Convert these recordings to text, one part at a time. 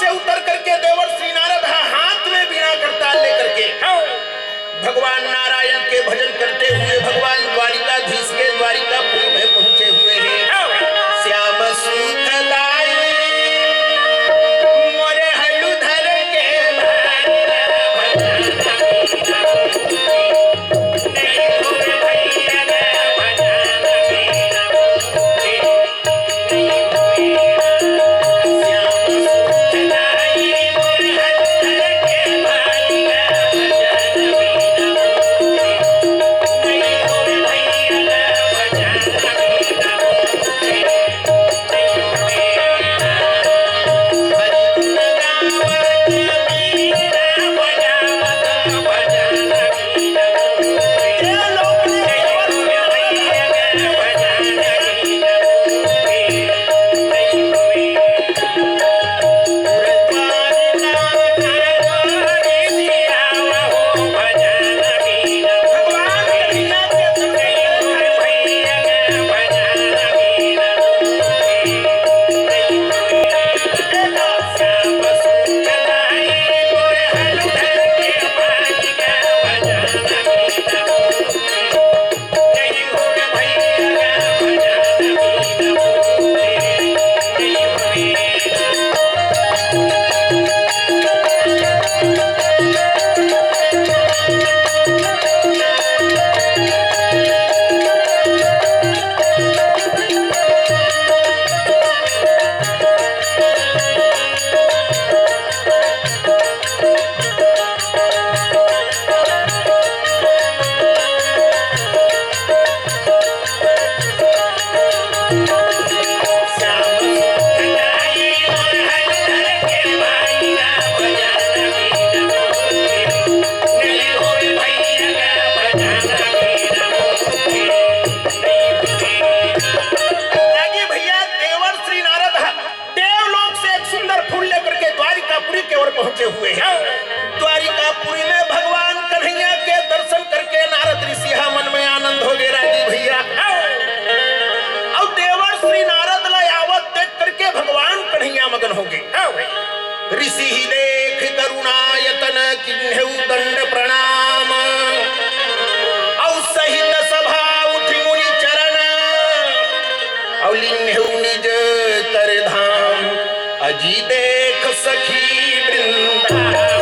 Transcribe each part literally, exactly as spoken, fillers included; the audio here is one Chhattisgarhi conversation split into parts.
से उतर करके देवर श्री नारद ह हाथ में वीणा करताल लेकर के, हाँ। भगवान नारायण के भजन करते हुए भगवान द्वारिकाधीश के द्वारिकापुरी में पहुंचे हुए हैं। हाँ। श्याम सुखदाई मोरे हलुधर के भाई। रागी भैया, देवर श्री नारद ह देवलोक से एक सुंदर फूल लेकर के द्वारिकापुरी के ओर पहुंचे हुए हैं। द्वारिकापुरी में भगवान कन्हैया के दर्शन करके नारद ऋषि ह मन में आनंद हो गए रागी भैया। और देवर श्री नारद ला आवत देख करके भगवान कन्हैया मगन हो गए। ऋषि ही देख करुणायतन किन्हेउ दंड प्रणाम। और सहित सभा उठि मुनि चरण, और लिन्हेउ निज कर धाम। अजी देख सखी वृंदावन।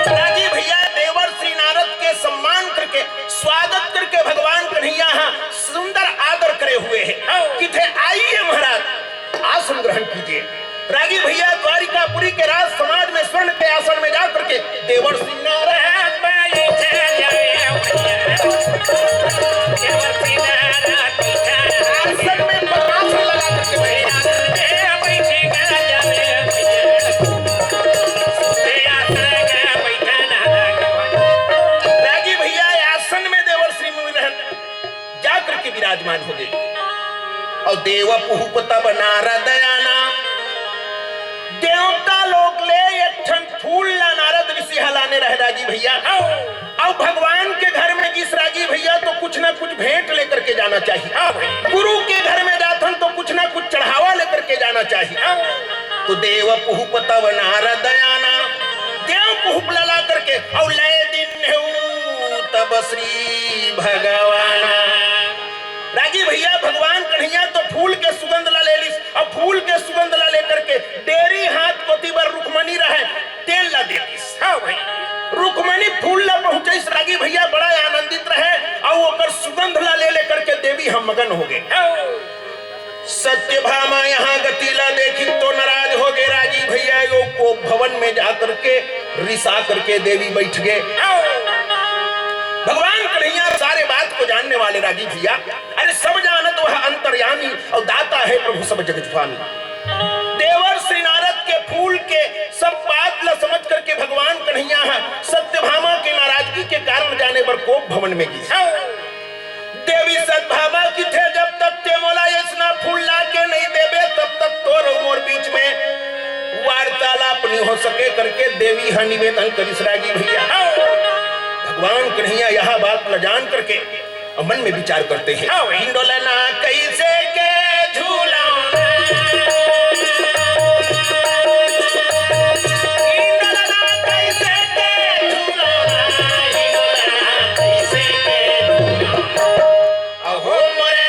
रागी भैया, देवर श्री नारद के सम्मान करके, स्वागत करके भगवान कन्हैया ह सुंदर आदर करे हुए हे। किथे आइए महाराज, आसन ग्रहण कीजिए। रागी भैया, द्वारिकापुरी के राज समाज में स्वर्ण के आसन में जा करके देवर श्री नारद आसन में आसन लगा करके बैठे। रागी भैया, आसन में देवर श्री मुनि रहन जा करके विराजमान हो गए। और देव पुहुप तब नारद आना, देवता लोक ले एक ठन फूल ला नारद ऋषि ह लाने रहे रागी भैया। और भगवान के घर में जिस रागी भैया तो कुछ ना कुछ भेंट लेकर के जाना चाहिए। गुरु के घर में जाथन तो कुछ ना कुछ चढ़ावा लेकर के जाना चाहिए। तो देव पुहुप तब नारद आना, उपला ला करके, अउ ले दिन हेऊ तब श्री भगवान। रागी भैया, भगवान कन्हैया तो फूल के सुगंध ला ले लिस, अउ फूल के सुगंध ला लेकर के डेरी हाथ कोती बर रुक्मणी रहे, तेल ला दे दिस। हाँ भाई। रुक्मणी फूल ला पहुंचाइस, रागी भैया बड़ा आनंदित रहे, अउ ओकर सुगंध ला ले लेकर के देवी ह मगन हो गे। हाँ। सत्यभामा यहाँ गति ला देखिन तो नाराज हो गे रागी भैया, यो कोप भवन में जा करके रिसा करके देवी बैठ गे। भगवान कन्हैया सारे बात को जानने वाले रागी भैया, अरे सब जानत वह अंतर्यामी अउ दाता है प्रभु सब जग स्वामी। देवर श्री नारद के फूल के सब बात ला समझ करके भगवान कन्हैया ह सत्यभामा के नाराजगी के कारण जाने बर कोप भवन में गिस। देवी सत्यभामा किथे, जब तक ते मोला अइसना फूल ला के नहीं देबे, तब तक तोर अउ मोर बीच में वार्तालाप नहीं हो सके करके देवी ह निवेदन करिस रागी भैया। भगवान कन्हैया यह बात ला जान करके अउ मन में विचार करते हैं। हाँ भाई। हिंडोलना कैसे के झूलना, हिंडोलना कैसे के झूलना, हिंडोलना कैसे के झूलना। अहो मोरे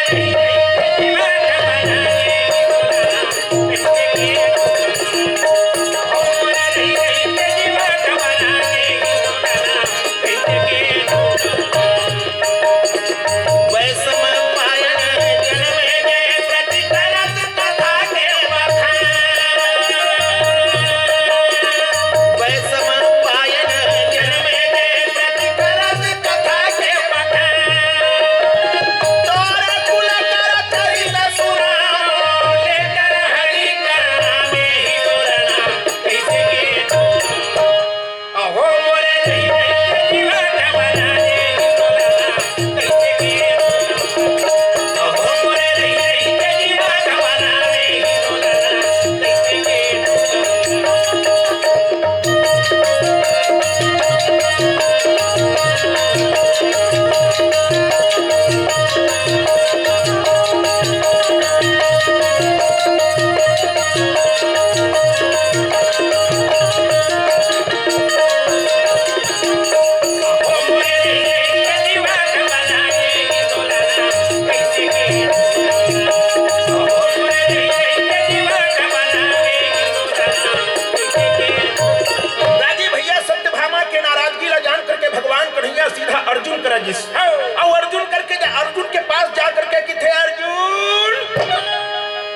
रागी भैया सत्यभामा के नाराजगी ला जान करके भगवान कन्हैया सीधा अर्जुन करा गिस। हाँ। अउ अर्जुन करके जा, अर्जुन के पास जा करके किथे अर्जुन,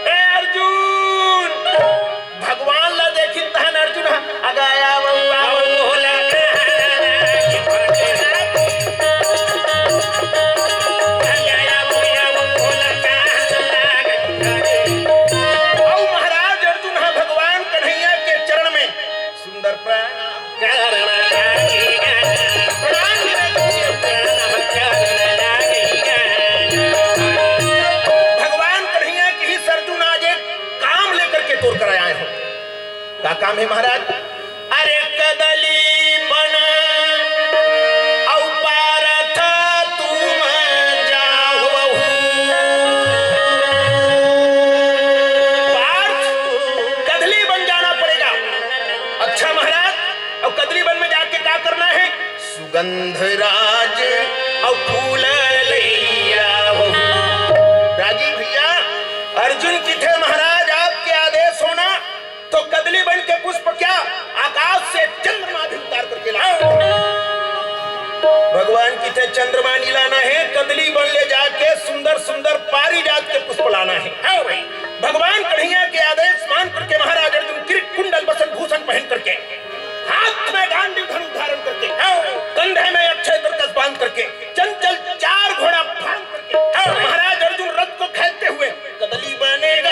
ए अर्जुन, भगवान ला देखिन तहन अर्जुन ह, अगा आया वो, आया वो। अउ महाराज अर्जुन ह भगवान कन्हैया के चरण में सुंदर प्रणाम। प्रणाम। भगवान कन्हैया किहिस अर्जुन आज एक काम लेकर के तोर करा आए हों। का काम हे महाराज? अरे कदली बन अउ पारथ तुम जाहू। पार्थ, कदली बन जाना पड़ेगा। अच्छा महाराज, अउ कदली बन में जाके का करना हे? सुगंध राज अउ फूल लइया हो। रागी भैया, अर्जुन किथे महाराज, आपके आदेश होना तो कदली बन के पुष्प क्या, आकाश से चंद्रमा भी उतार करके लाना। भगवान किथे चंद्रमा नहीं लाना हे, कदली बन ले जाके सुंदर सुंदर पारिजात के पुष्प लाना हे। हाँ भाई। भगवान कन्हैया के आदेश मान करके महाराज अर्जुन किरीट कुंडल वसन भूषण पहन करके, हाथ में गांडीव धनुष धारण करके, हाँ। कंधे में अक्षय तरकस बांध करके, चंचल चार घोड़ा फांद करके, हाँ। महाराज अर्जुन रथ को खेदते हुए कदली बने गा।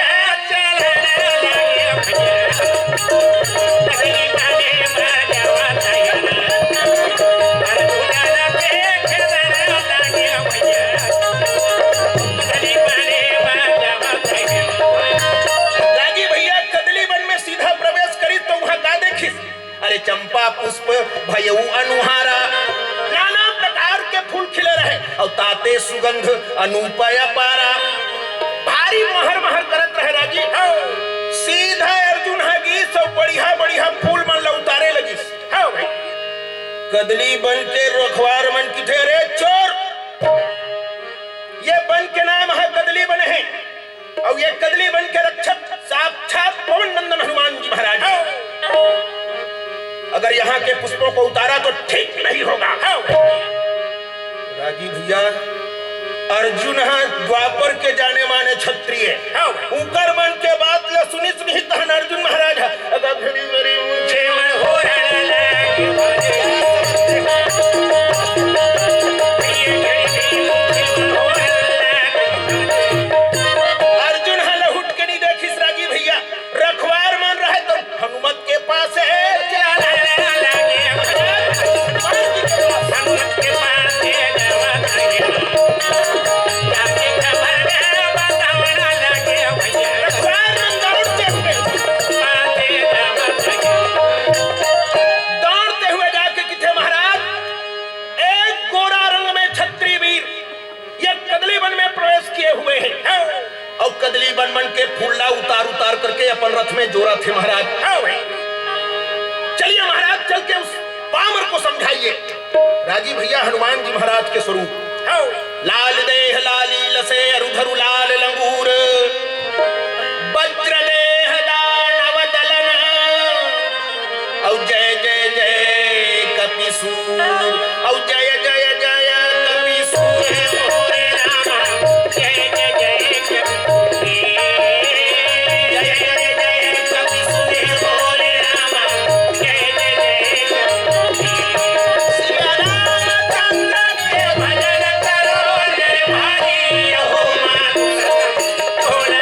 रागी भैया कदली बन में सीधा प्रवेश करिस तो उहाँ का देखिस? अरे चंपा पुष्प भयऊ अनुहारा, नाना प्रकार के फूल खिले रहे, अउ ताते सुगंध अनूप अपारा। भारी महर महर करत रहे रागी। सीधा अर्जुन ह गिस अउ बढ़िया बढ़िया फूल मन ल उतारे लगिस। हाँ भाई। कदली बन के रखवार मन किथे, "अरे चोर, ये बन के नाम हे कदली बन हे, अउ ये कदली बन के रक्षक साक्षात पवन नंदन हनुमान जी महाराज हे। अगर यहाँ के पुष्पों को उतारा तो ठीक नहीं होगा।" रागी भैया, अर्जुन ह द्वापर के जाने माने क्षत्रिय। हाँ। उकर मन के बात ल सुनिस नहीं तहन अर्जुन महाराज ह, अगर घड़ी घड़ी मुझे मन हो रहा है, अर्जुन ह लहुट के नहीं देखिस रागी भैया। रखवार मन रहे तो हनुमत के पास हे। हनुमत के पास हे। रखवार मन दौड़ते हुए, दौड़ते हुए जाके किथे महाराज, एक गोरा रंग में छत्री वीर ये कदली वन में प्रवेश किए हुए हैं। हाँ। अउ कदली वन मन के फूल ला उतार उतार करके अपन रथ में जोरथे महाराज। हाँ भाई। चलिए महाराज, चल के उस पामर को समझाइए। रागी भैया, हनुमान जी महाराज के स्वरूप। हाँ। लाल देह लाली लसे अरु धरु लाल लंगूर। वज्र देह दानव दलन। अउ जय जय जय कपि सूर। अउ जय जय जय कपि सूर। जय जय जय कपि सूर। जय जय जय कपि सूर। जय जय जय कपि सूर। सिया रामचंद्र के भजन करो रे भाई, अहो मानुष तन तोला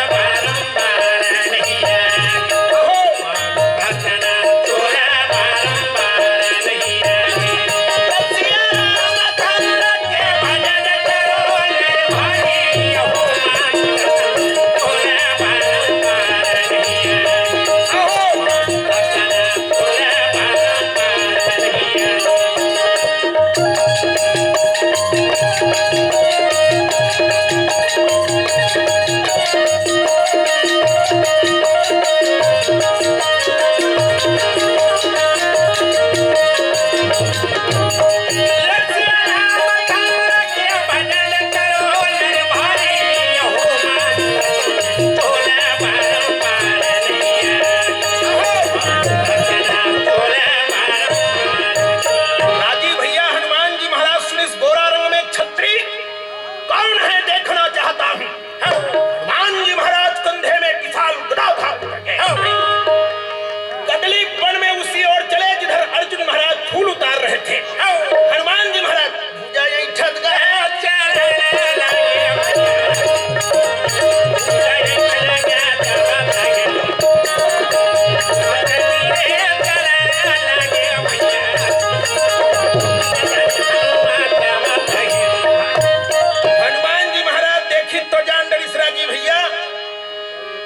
बारंबार नहीं आए। अहो रागी भैया, हनुमान जी महाराज सुनिस गोरा रंग में छत्री, कौन है देखना चाहता हूँ। हनुमान जी महाराज कंधे में विशाल गदा उठा करके कदली वन में उसी ओर चले जिधर अर्जुन महाराज फूल उतार रहे थे। हनुमान जी महाराज भुजा यही छत गए। हनुमान जी महाराज देखित तो जान डरिस रागी भैया,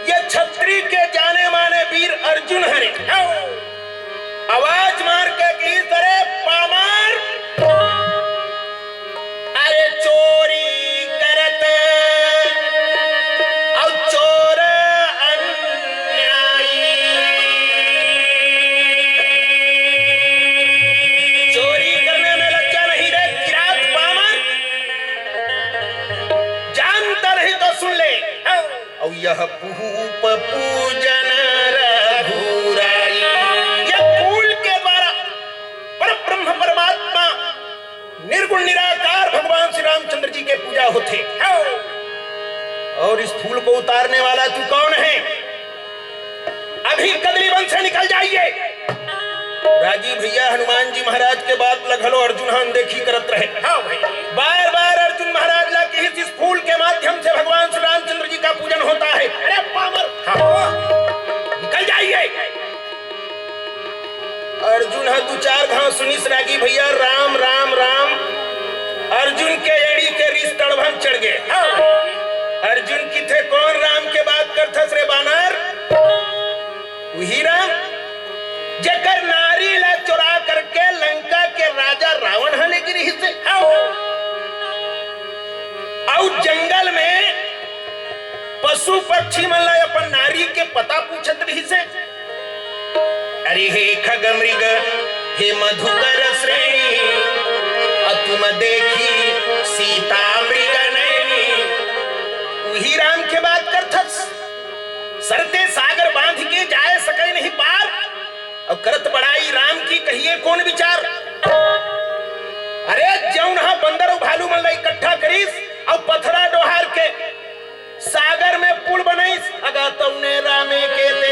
ये छत्री के जाने माने वीर अर्जुन हरे। आवाज मार के कहिस, "अरे पामर, अरे चोरी करत अउ चोर अन्यायी, चोरी करने में लज्जा नहीं रे किरात पामर, जानता नहीं तो सुन ले।" अउ यह पूप पूजन रघुराई। यह फूल के द्वारा पर ब्रह्म परमात्मा निर्गुण निराकार भगवान श्री रामचंद्र जी के पूजा होथे। अउ इस फूल को उतारने वाला तू कौन है? अभी कदली वन से निकल जाइए। रागी भैया, हनुमान जी महाराज के बात ल घलो अर्जुन ह अनदेखी करत रहे। हाँ भाई। बार बार अर्जुन महाराज ला किहिस, इस फूल के माध्यम से भगवान श्री रामचंद्र जी का पूजन होता है। अरे पामर, हाँ। निकल जाइए। अर्जुन ह दू चार घांव सुनिस रागी भैया, राम राम राम। अर्जुन के एड़ी के रीस तड़भंग चढ़ गे। हाँ। अर्जुन किथे, कौन राम के बात करथस रे बानर? उही राम, जेकर नारी ला चोरा करके लंका के राजा रावण ह लेगे रिहिस हे। अउ जंगल में पशु पक्षी मन ला अपन नारी के पता पूछत रिहिस हे। अरे हे खग मृग, हे मधुकर श्रेणी, अतुम देखी सीता मृग नैनी। उही राम के बात करथस। सरते सागर बांध के जाए सके नहीं पार, अउ करत बड़ाई राम की कहिए कौन विचार। अरे जौन हा बंदर अउ भालू मन ला इकट्ठा करिस अउ पथरा डोहार के सागर में पुल बनाइस, अगा तौने रामे के ते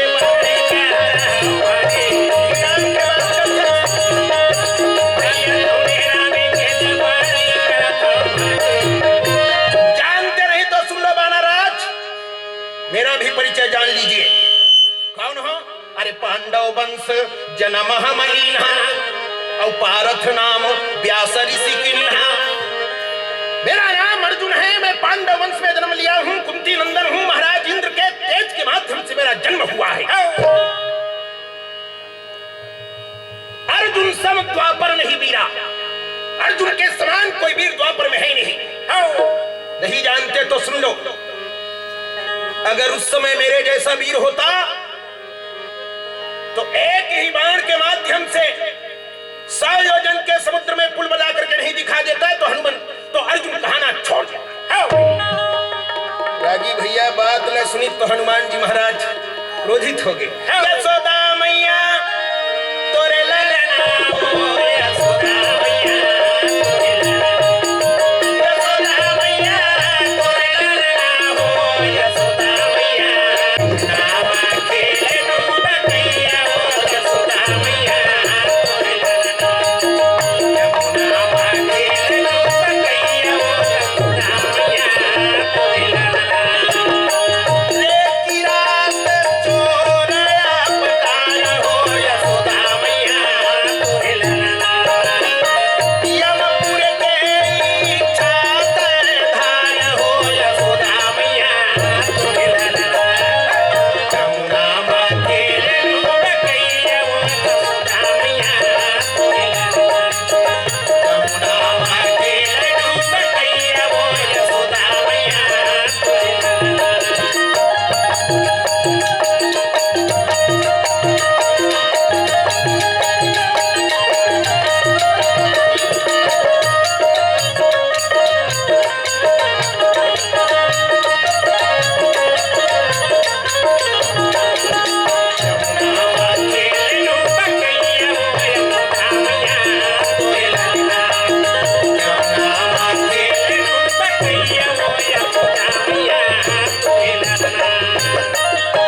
जानते नहीं तो सुन लो बानर राज, मेरा भी परिचय जान लीजिए। कौन हो? अरे पांडव वंश जनम हम लीन्हा, अउ पारथ नाम व्यास ऋषि कीन्हा। मेरा नाम अर्जुन है, मैं पांडव वंश में जन्म लिया हूँ, कुंती नंदन हूँ, महाराज इंद्र के तेज के माध्यम से मेरा जन्म हुआ है। अर्जुन सम द्वापर नहीं वीरा, अर्जुन के समान कोई वीर द्वापर में है नहीं। नहीं जानते तो सुन लो, अगर उस समय मेरे जैसा वीर होता तो एक ही बाण के माध्यम से सौ योजन के समुद्र में पुल बना करके नहीं दिखा देता तो हनुमान, तो अर्जुन कहाना छोड़ देता। रागी भैया बात न सुनी तो हनुमान जी महाराज क्रोधित हो गए। यशोदा मैया तोरे ललना हो, यशोदा मैया तोरे ललना। यशोदा मैया तोरे ललना हो, यशोदा मैया।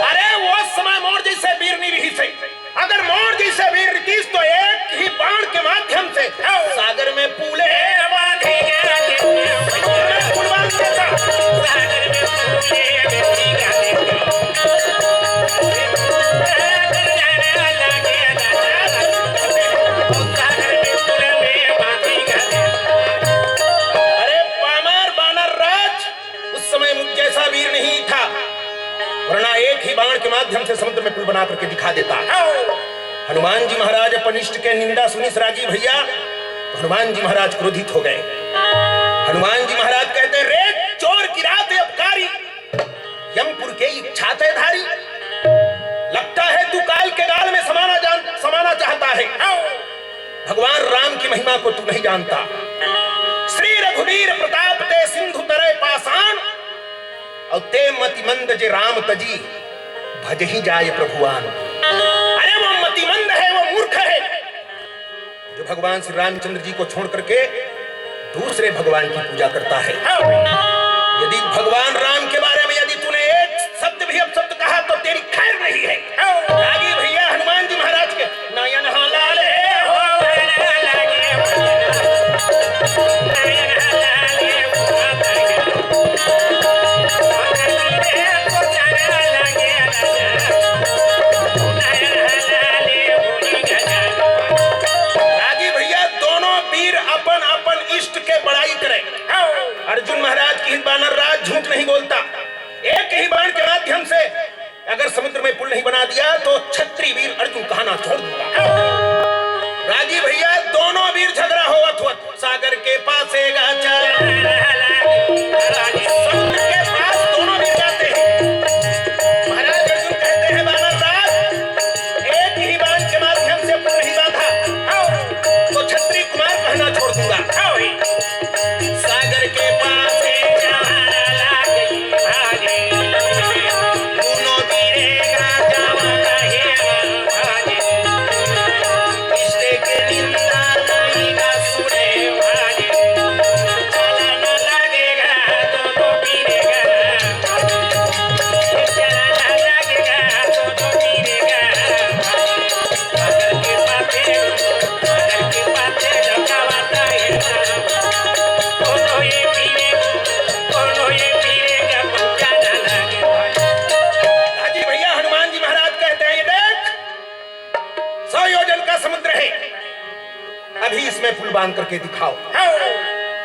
अरे वो समय मोर जैसे वीर नहीं रही थे। अगर मोर जैसे वीर रहितिस तो एक ही बाण के माध्यम से सागर में पुल अरे पामर बानर राज, उस समय मुझ जैसा वीर नहीं था, वरना एक ही बाण के माध्यम से समुद्र में पुल बना करके दिखा देता। हनुमान जी महाराज अपन इष्ट के निंदा सुनिस रागी भैया, तो हनुमान जी महाराज क्रोधित हो गए। हनुमान जी महाराज कहते, रे चोर किरात अबकारी, यमपुर के इच्छा तय धारी, लगता है तू काल के गाल में समाना जान समाना चाहता है। भगवान राम की महिमा को तू नहीं जानता। श्री रघुवीर प्रताप ते सिंधु तरे पाषाण, अउ ते मतिमंद जे राम तजी, भजहि जाय प्रभुआन। अरे वो मतिमंद है, वो मूर्ख है, जो भगवान श्री रामचंद्र जी को छोड़ करके दूसरे भगवान की पूजा करता है। यदि भगवान राम के बारे में यदि तूने एक शब्द भी अपशब्द कहा तो तेरी खैर नहीं है। रागी भैया हनुमान जी महाराज के नयन हो लाल नहीं बना दिया तो छत्री वीर अर्जुन कहना छोड़ दूंगा। रागी भैया, दोनों वीर झगड़ा होवत होवत सागर के पासे गा चला। समुद्र के पास दोनों वीर जाते हैं। महाराज अर्जुन कहते हैं, "बानर राज, एक ही बाण के माध्यम से पूर्ण ही बांधा। आओ, तो छत्री कुमार कहना छोड़ दूंगा।" आओ भाई। सागर के पासे चला लागे भागे। दोनों वीरे गा जावा कहे भागे। रिश्ते के निंदा नहीं गा सुने भागे। चलन लगेगा दोनों वीरे गा। चलन लगेगा दोनों वीरे गा। रागी भैया, हनुमान जी महाराज कहते हैं, "ये देख, सौ योजन का समुद्र है, अभी इसमें पुल बांध करके दिखाओ।"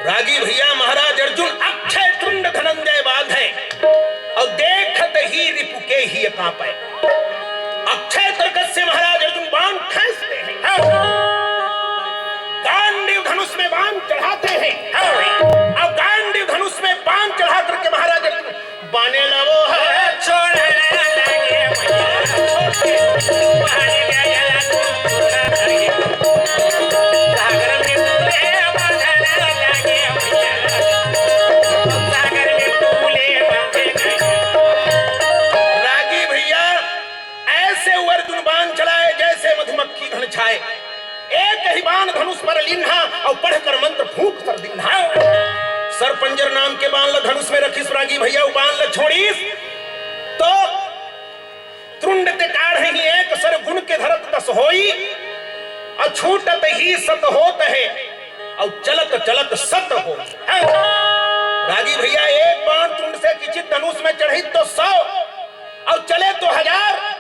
रागी भैया, महाराज अर्जुन अक्षय तुंड धनंजय बांधे, और देखत ही रिपु केहि कांपे। अक्षय तरकस से महाराज अर्जुन बाण खींचते हैं, गांडीव धनुष में बाण चढ़ाते हैं, और गांडीव धनुष में बाण चढ़ा करके महाराज अर्जुन बाने लगो है। छोड़ने लगे भैया, छोड़ के बाहर गया तू, छोड़ा लगे। सागर में तूने बांधने लगे भैया, सागर में तूने बांधे लगे। रागी भैया, ऐसे वो अर्जुन बाण चलाए जैसे मधुमक्खी घन छाए। एक ही बाण धनुष पर लिन्हा और पढ़कर मंत्र फूंक कर दिन्हा। सरपंजर नाम के बाण ल धनुष में रखिस रागी भैया, वो बाण ल छोड़िस तो त्रुंड ते काढ़ही एक सर गुण के धरत दस होई, और छूटत ही सत होत है, और चलत चलत सत होई। रागी भैया, एक बाण त्रुंड से किचित धनुष में चढ़ी तो सौ, और चले तो हजार,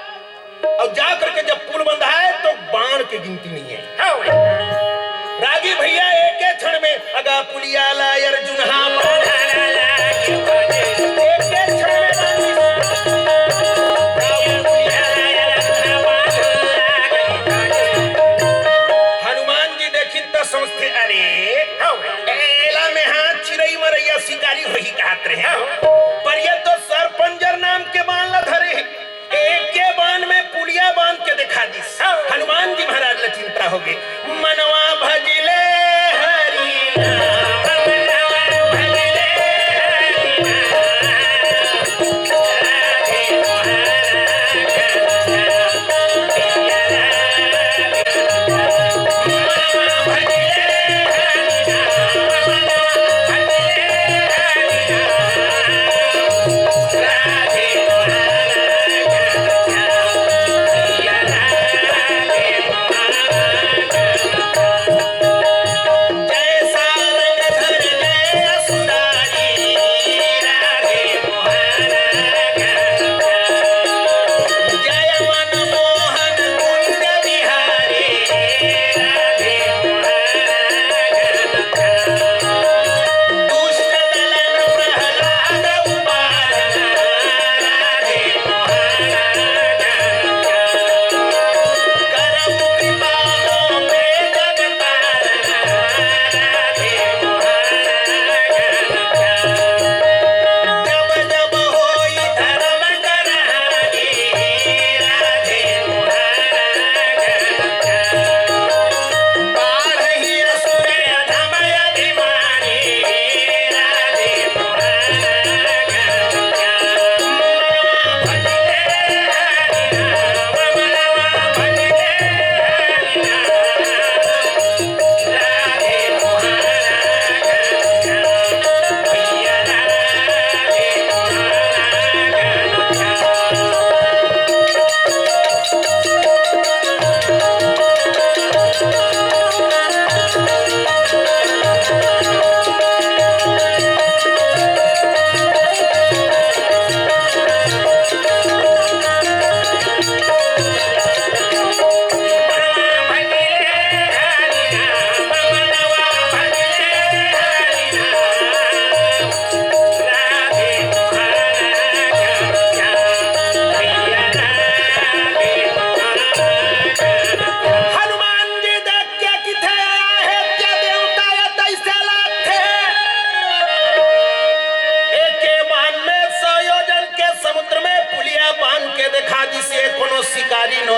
और जा करके जब पुल बंधाए तो बाण की गिनती नहीं है। हाँ भाई। रागी भैया, एक एक क्षण में अगा पुलिया ला अर्जुन हा बांधा ला लागे बाजे। एक एक क्षण में बांधी। हनुमान जी देखिन त समझते, अरे, हाँ भाई। एला में हाथ चिरई मरैया शिकारी होही कहत रहे। हाँ। पर ये तो सरपंजर नाम के बाण ला धरे हे। एके बाण में पुलिया बांध के दिखा दिस। हनुमान जी महाराज ला चिंता होगे। मनवा भजले हरि नाम, मनवा भजले हरि नाम।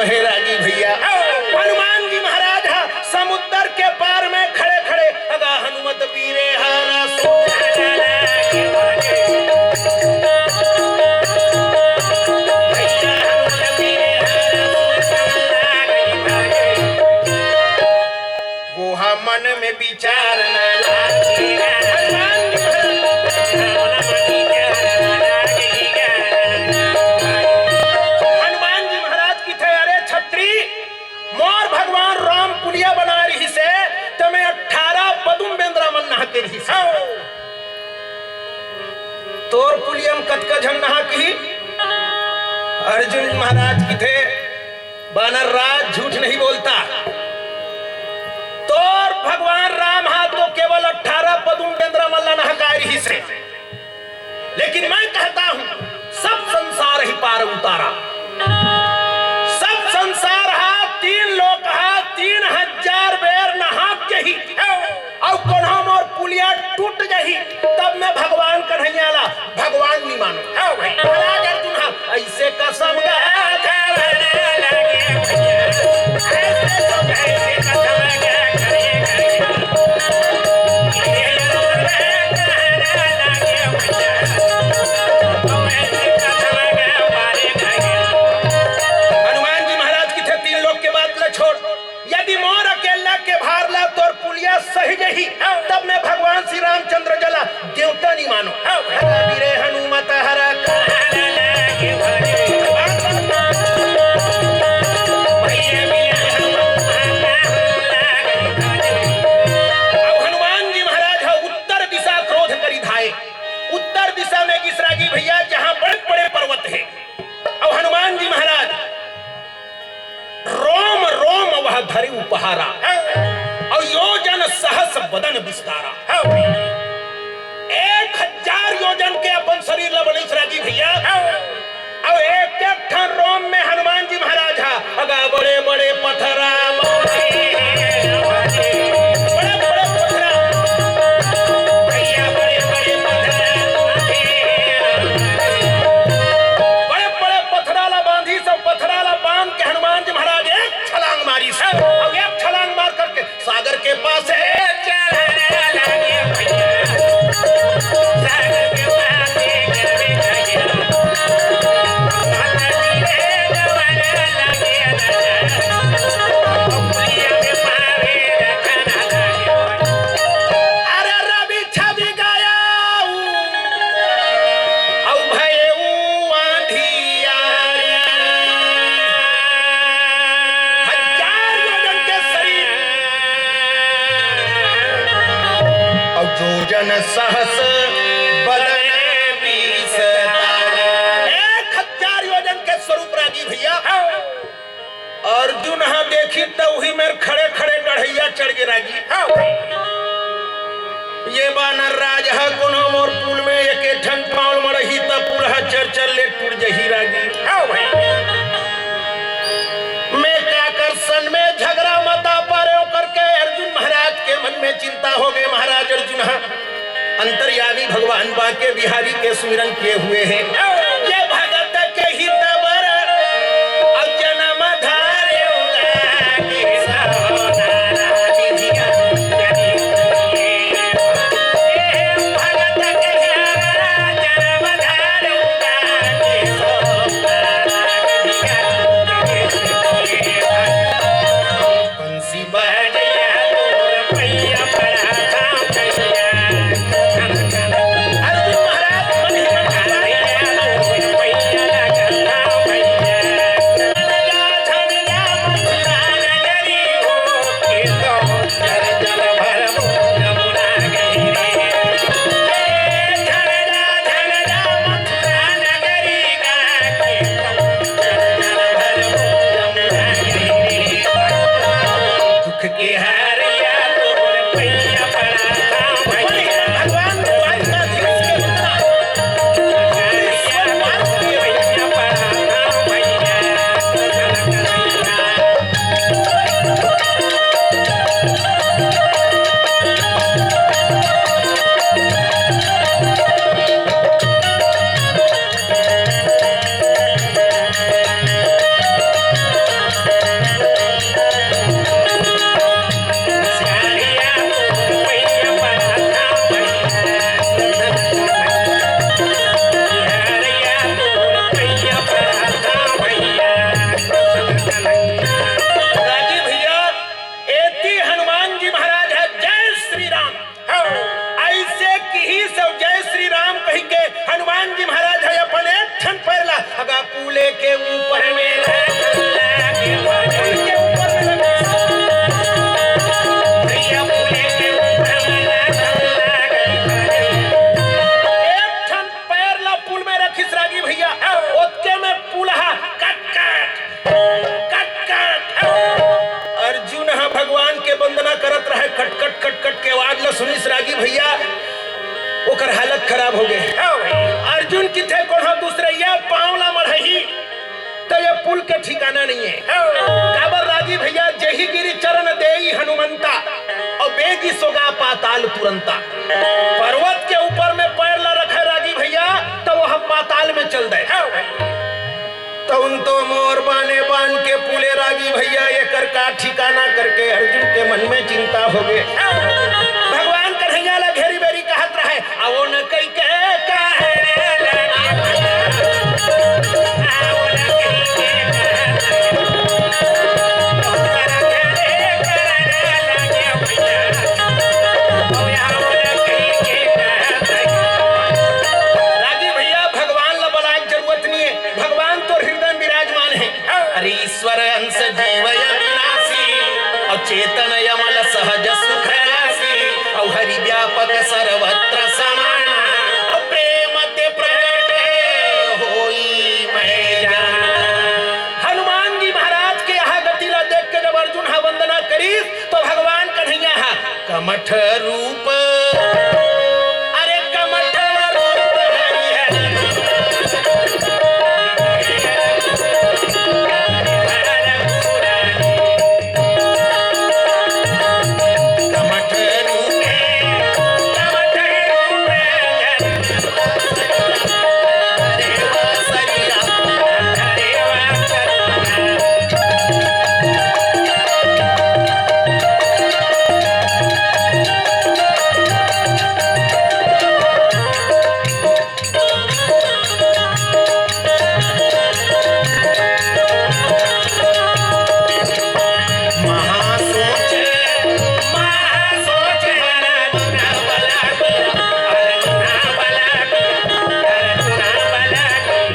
हे रागी भैया, हनुमान जी महाराज ह समुद्र के पार में खड़े खड़े, अगा हनुमत बीरे हर गोहा मन में विचार न लागे। हनुमान जी महाराज, हनुमान जी महाराज किथे, अरे छत्री, मोर भगवान राम पुलिया बना रहिसे, त मैं अठारह पदुम बेंदरा मन नहा के रहिसे। तोर पुलिया म कतका झन नहा किही? अर्जुन महाराज किथे, बानर राज झूठ नहीं बोलता। तोर भगवान राम हा तो केवल अठारह पदुम बेंदरा मन ला नहकाय रहिसे। लेकिन मैं कहता हूं, सब संसार ही पार उतारा। सब संसार हा, तीन लोक हा, तीन हजार बेर नहा के ही। अउ कोनो मोर पुलिया टूट जाही, तब मैं भगवान कन्हैया ला भगवान नहीं मानो। हव भाई। महाराज अर्जुन हा, ऐसे कसम हनुमान जी महाराज किथे, तीन लोक के बात ला छोड़, यदि मोर अकेला के भार ला तोर पुलिया सही जही, तब मैं भगवान श्री रामचंद्र जला देवता नहीं मानो। हव। हनुमत हर अब हनुमान जी महाराज ह उत्तर दिशा क्रोध करी धाए। उत्तर दिशा में गिस रागी भैया, जहां बड़े बड़े पर्वत है। अब हनुमान जी महाराज रोम रोम वह धरि उपहारा, अउ योजन सहस बदन विस्तारा। एक हजार योजन के अपन शरीर ला बनिस रागी भैया, अउ एक एक ठन रोम में हनुमान जी महाराज हा, अगा बड़े बड़े पथरा, बड़े बड़े पथरा, भैया बड़े बड़े पथरा, बड़े बड़े पथरा ला बांधी, सब पथरा ला बांध के हनुमान जी महाराज एक छलांग मारिस, अउ एक छलांग मार करके सागर के पास है। अरे रवि छवि गया अउ भयऊ आंधियारी। हजार योजन के शरीर अउ योजन सहस बदन विस्तारा। एक हजार योजन के स्वरूप रागी भैया। अर्जुन हा देखिस त उही मेर खड़े खड़े गढ़इया चढ़ गे रागी। हाँ भाई। ये बानर राज हा कोनो मोर पुल में एके ठन पांव मड़ही त पुल हा चर चर ले टूट जही रागी। हाँ भाई। मैं का कर सन में झगरा मता पारेंव करके अर्जुन महाराज के मन में चिंता हो गे। महाराज अर्जुन हा अंतर्यामी भगवान बांके बिहारी के सुमिरन किए हुए हैं। ये भगत के हित बर अउ जनम धारे हनुमान जी महाराज ह अपन एक ठन पैर ला अगा पुले के ऊपर में रख, पुल के ऊपर में रख। भैया, पुले के ऊपर में रख। एक ठन पैर ला पुल में रखिस रागी भैया, ओतके में पुल हा कट कट कट कट। अर्जुन ह भगवान के वंदना करत रहय, कट कट कट कट के आवाज ल सुनिस रागी भैया, ओकर हालत खराब हो गे। अर्जुन किथे कोनो दूसरइया पांव ल मढ़ही, त ये पुल के ठिकाना नइ हे। काबर रागी भैया, जेहि गिरि चरण देई हनुमंता, अउ बेगी सोगा पाताल तुरंता। पर्वत के ऊपर में पैर ल रखय रागी भैया, त वो ह पाताल में चल दे। तउन तो मोर बाने बान के पुले रागी भैया, एकर का ठिकाना करके अर्जुन के मन में चिंता हो गे। भगवान कन्हैया ला घेरी बेरी कहत रहय, "आवो न कहि के कहे रे लगे, आवो न कहि के कहे रे लगे, आवो न कहि के कहे रे।" रागी भैया, भगवान ला बलाय के जरूरत नइ हे, भगवान तोर हृदय में विराजमान हे। अरे ईश्वर अंश जीव अविनाशी, अउ चेतन अमल सहज सुख राशि, अउ हरि व्यापक सर्वत्र समाना, अउ प्रेम ते प्रगट होई मैं जाना। हनुमान जी महाराज के यहाँ गति ला देख के जब अर्जुन हा वंदना करिस, तो भगवान कन्हैया हा कमठ रूप, अरे कमठ रूप हरि हरि। कमठ रूप, कमठ रूप।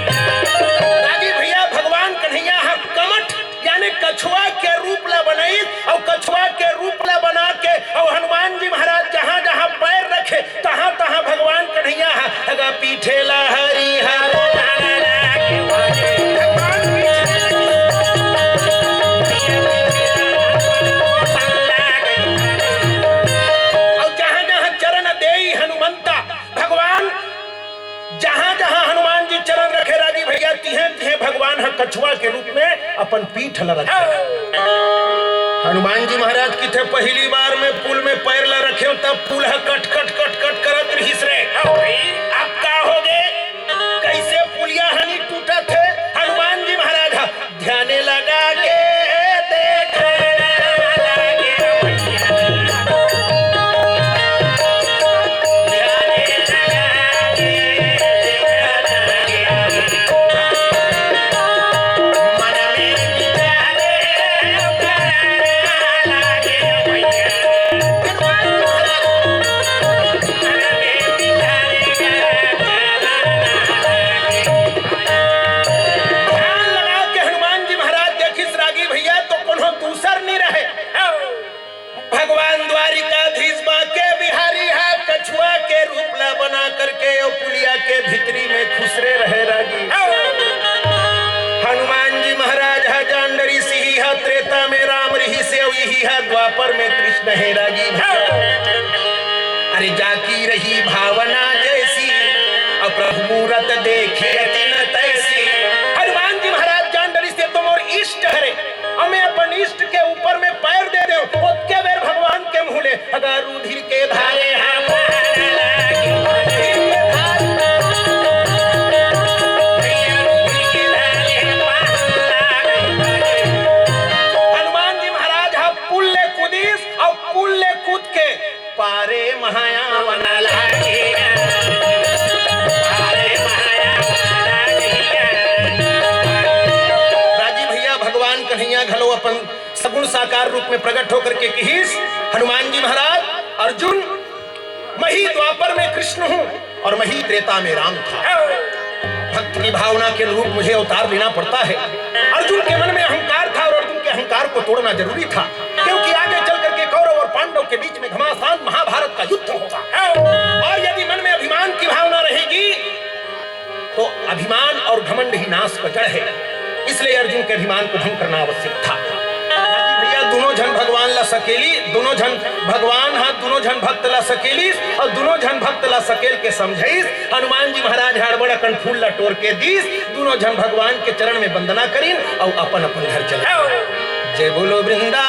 रागी भैया, भगवान कन्हैया ह कमठ यानी कछुआ के रूप ला बनाइस, अउ कछुआ के रूप ला बना के, अउ हनुमान जी महाराज जहाँ जहाँ पैर रखे, तहाँ तहाँ भगवान कन्हैया ह अगा पीठे ला हरि हर। भगवान पीठे ला हरि। अउ जहाँ जहाँ चरण देई हनुमंता, भगवान जहाँ जहाँ हनुमान जी चरण रखे रागी भैया, तिहे तिहे भगवान ह कछुआ के रूप में अपन पीठ ल रखे। हनुमान जी महाराज किथे पहली बार में पुल में पैर ल रखे, तब पुल ह कट कट कट कट करत रहिस रे। अब का हो गे? कैसे पुलिया हनी टूटत हे? हनुमान जी महाराज ह ध्यान लगा के देखना लगे। ध्यान लगा के हनुमान जी महाराज देखिस रागी भैया, तो कोनो दूसर नइ रहे। भगवान द्वारिकाधीश बांके बिहारी हा कछुआ के रूप ला बना करके ओ पुलिया के भीतरी में खुसरे रहे रागी। हनुमान जी महाराज हा जान डरिस, इही हा त्रेता में राम रहिसे, इही हा द्वापर में कृष्ण हे रागी। अरे जाकी रही भावना जैसी, अब प्रभु मूरत देखे अति न तैसी। हनुमान जी महाराज जान डरिस, ये तो मोर इष्ट हरे, अब मैं अपन इष्ट के ऊपर में पैर दे देंव, ओतके बेर भगवान के मुँह ले अगा रुधिर के धारे हा बहन लागे, रुधिर के धारे। भैया रुधिर के धारे हा बहन लागे। हनुमान जी महाराज हा पुल ले कूदिस अउ पुल ले कूद के पारे महायावन लागे, पारे महायावन लागे। रागी भैया, भगवान कन्हैया घलो अपन सगुण साकार रूप में प्रगट होकर के किहिस, हनुमान जी महाराज, अर्जुन, मही द्वापर में कृष्ण हूँ, और मैं ही त्रेता में राम था। भक्त की भावना के अनुरूप मुझे अवतार लेना पड़ता है। अर्जुन के मन में अहंकार था और अर्जुन के अहंकार को तोड़ना जरूरी था, क्योंकि आगे चल करके कौरव और पांडव के बीच में घमासान महाभारत का युद्ध होगा। और यदि मन में अभिमान की भावना रहेगी तो अभिमान और घमंड ही नाश का जड़ है। इसलिए अर्जुन के अभिमान को भंग करना आवश्यक था। भैया, दोनों झन भगवान ला सकेली, दोनों झन भगवान हा दोनों झन भक्त ला सकेली और दोनों झन भक्त ला सकेल के समझाइस। हनुमान जी महाराज हा अड़बड़ अकन फूल ला टोर के दीस। दोनों झन भगवान के चरण में वंदना करिन और अपन अपन घर चले। जय बोलो वृंदा